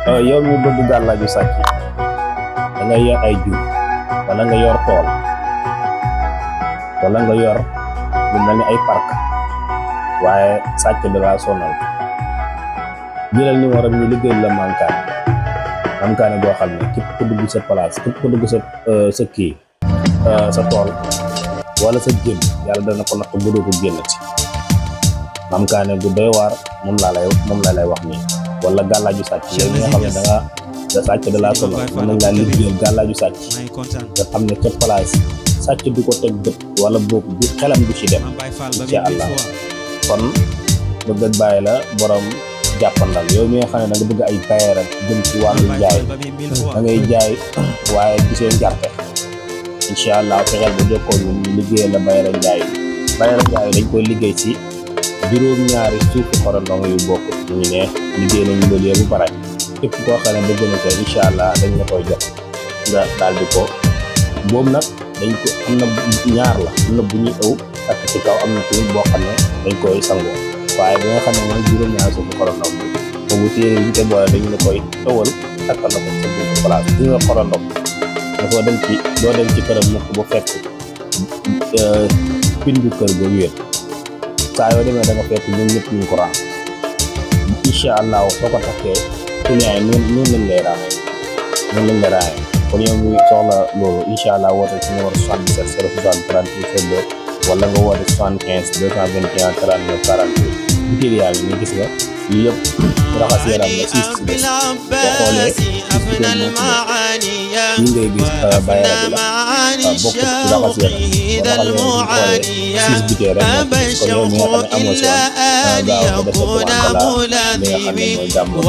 yow mi bëgg gàllaaju sàcc da nga yor ay jur wala nga yor tool wala nga yor lu mel ni ay parc waaye sàcc da laa sonal jëlal numéro bi ñu liggéey la mankaane boo xam ne képp ku dugg sa place képp ku dugg sa kii sa tool wala sa jëm yàlla dana ko natt bu doo ko génn ci mankaane bu doy waar moom laa lay wax nii wala gàllaaju sàcc yow mi nga xam ne da sàcc da laa sonal mën nañ laa liggéeyal gàllaaju sàcc nga xam ne ca place sàcc du ko teg bët wala boobu du xelam du ci dem incha allah kon bëgg bàyyi la borom jàppandal yow mi nga xam ne da nga bëgg ay tailleur ak jëm ci wàllu jaay da ngay jaay waaye gisee njarte incha allah fexeel bu jokkoo ñu liggéeyal la Bayra Ndiaye dañ koy liggéey ci juróom-ñaari suufu xorondong yu bokk ñu ne liggéey nañu loolu yëpp bu pare képp koo xam ne bëgg na ko incha allah dañ la koy jox nga daal di ko boobu nag dañ ko am na ñaar la am na bu ñuy ëw takk ci kaw am na tamit boo xam ne dañ koy sangoo waaye bi nga xam ne mooy juróom-ñaari suufu xorondong bi boobu téere yi ñu koy boole dañu la koy ëwal takkal na ko sa buntu place bi nga xorondong doo dem ci këram mukk bu fekk pindu kër ga wéer saa yoo demee da nga fekk ñun ñëpp ñu ko raam incha allah soo ko takkee client yi noonu lañ lay raamee kon yow mi soxla loolu incha allah woote ci numéro 77 060 38 22 wala nga woote 75 221 39 48 butéel yaa ngi nii gis nga yii yëpp raxas yaram la siis si des boo xoolee siis butéel moo ci nekk yi ngay gis Bayra bi la bokk ci raxas yaram boo xoolee siis butéel rek moo ci kon yow mi nga xam ne amoo si woon gaaw nga def sa commande la li nga xam ne mooy gàmmu